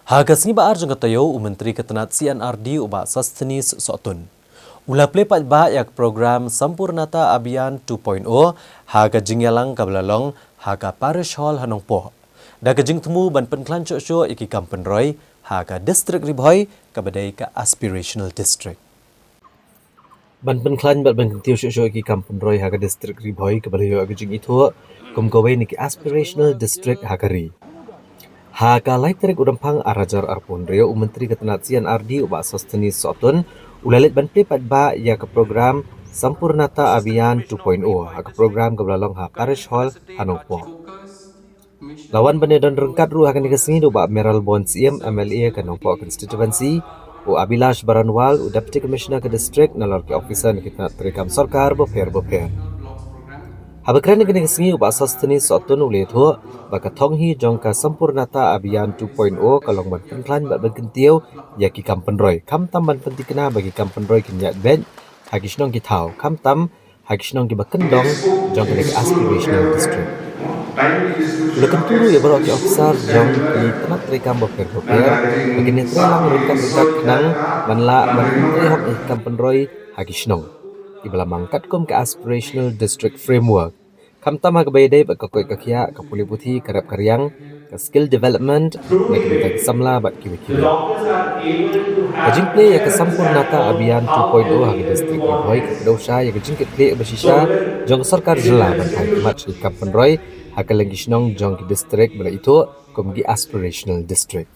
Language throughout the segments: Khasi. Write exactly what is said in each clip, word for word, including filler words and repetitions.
Ha ka sngi ba ar jong ka taïew, u Myntri ka tnat C and R D, u Bah Sosthenes Sohtun, u la plie paidbah ïa ka program Sampoornata Abhiyan two point oh ha ka jingïalang kaba la long ha ka Parish Hall ha Nongpoh, da ka jingthmu ban pynkhlaiñ shuh shuh ïa ki kam pynroi ha ka District Ri Bhoi kaba dei ka Aspirational District. Ban pynkhlaiñ bad ban kyntiew shuh shuh ïa ki kam pynroi ha ka District Ri Bhoi kaba la ïoh ïa ka jingithuh kum kawei na ki Aspirational District ha ka ri. Ha ka lai tarik u Rymphang ar hajar arphew hynriew, u Myntri ka tnat C and R D, u Bah Sosthenes Sohtun, u la leit ban plie paidbah ïa ka program Sampoornata Abhiyan two point oh ha ka program kaba la long ha Parish Hall ha Nongpoh. La wan ban ïadon ryngkat ruh ha kane ka sngi da u Bah Mayralborn Syiem, M L A ka Nongpoh Constituency, u Abhilash Baranwal, u Deputy Commissioner ka District, nalor ki officer na ki tnat treikam sorkar bapher bapher. Haba kren ha kane ka sngi, u Bah Sosthenes Sohtun u la ïathuh ba ka thong hi jong ka Sampoornata Abhiyan two point oh ka long ban pynkhlaiñ bad ban kyntiew ïa ki kam pynroi, khamtam ban pynthikna ba ki kam pynroi kin ïaid beit ha ki shnong ki thaw, khamtam ha ki shnong kiba kyndong jong kane ka Aspirational District. U la kyntu ruh ïa baroh ki officer jong ki tnat treikam bapher bapher ba kin ïatreilang ryngkat ryngkat khnang ban lah ban pyntrei hok ïa ki kam pynroi ha ki shnong kiba la mang katkum ka Aspirational District Framework, khamtam ha kaba ïadei bad ka koit ka khiah, ka pule puthi, ka rep ka riang, ka skill development na ka bynta ki samla bad kiwei kiwei. Ka jingplie ïa ka Sampoornata Abhiyan two point oh ha ka District Ri Bhoi ka kdew shai ïa ka jingkitkhlieh ba shisha jong ka sorkar jylla ban thaikhmat sha ki kam pynroi ha kylleng ki shnong jong ki district ba la ithuh kum ki Aspirational District.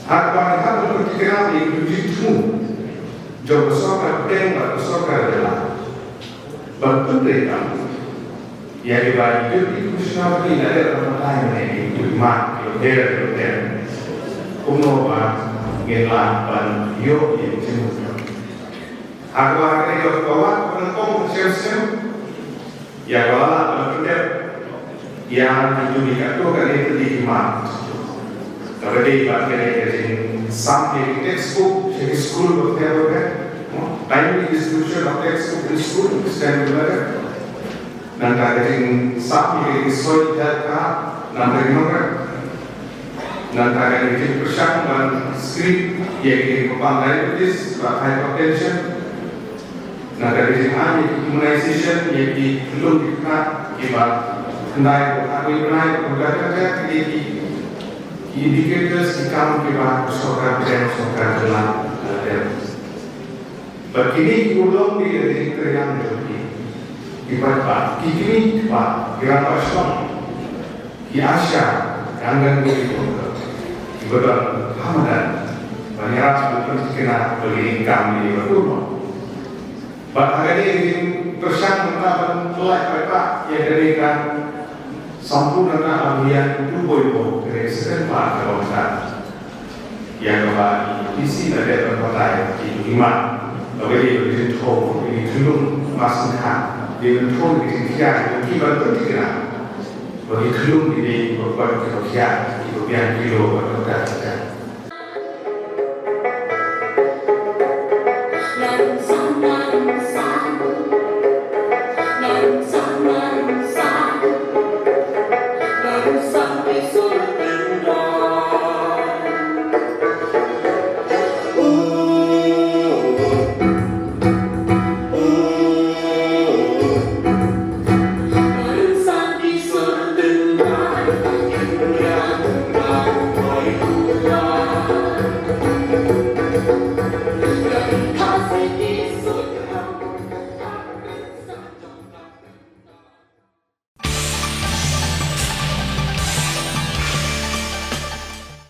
Haba ngi hap ban pyntikna ïa ki jingthmu jong ka sorkar pdeng bad ka sorkar jylla ban pyntreikam ïa kiba ki Deputy Commissioner ki la dep ban batai mynne, ki mat ki la dep ban dep kumno ba ngin lah ban ïoh ïa ki jingmut. Ha kaba ha kane ka wad ba nyngkong shem shem ïa ka la lah ban pyndep ïa kito ki katto katne tylli ki mat. Kaba dei bad kane ka jingsam ïa ki textbook sha ki skul bapher bapher. Timely distribution of textbook in school, standard level. Nangta ka jingsam ïa ki soitan ka namar nongkha. Nangta ka jingpyrshang ban script ïa ki jingpang diabetes bad hypertension. Nangta ka jingai ïa ki immunization ïa ki khyllung ki khynnah kiba khyndai bad arphew bnai bad kumta kumta ïa ki, ki indicators ki kam kiba ka sorkar pdeng, sorkar jylla la dep. Bad kine ki urlong ki la dei ka jingtreilang jong ki, ki paidbah, ki kmie ki kpa, ki rangbah shnong, ki ASHA, ki Anganwadi worker, kiba don ha madan ban ïarap ban pynthikna ba kine ki kam kine ki ba tur noh. Bad ha kane ka jingpyrshang mynta ban pynlait paidbah ïa kane ka Sampoornata Abhiyan two point oh, kane ka second part kaba mynta. Ïa kaba i DC la dep ban batai ïa ki, i mat. Kaba dei ba ki jingthoh ïa ki khyllung mask, dei ban thoh ïa ki jingkhiah ïa ki ban pynthikna ba ki khyllung ki dei kiba kot kiba khiah, kiba biang kilo bad kiba kat kat.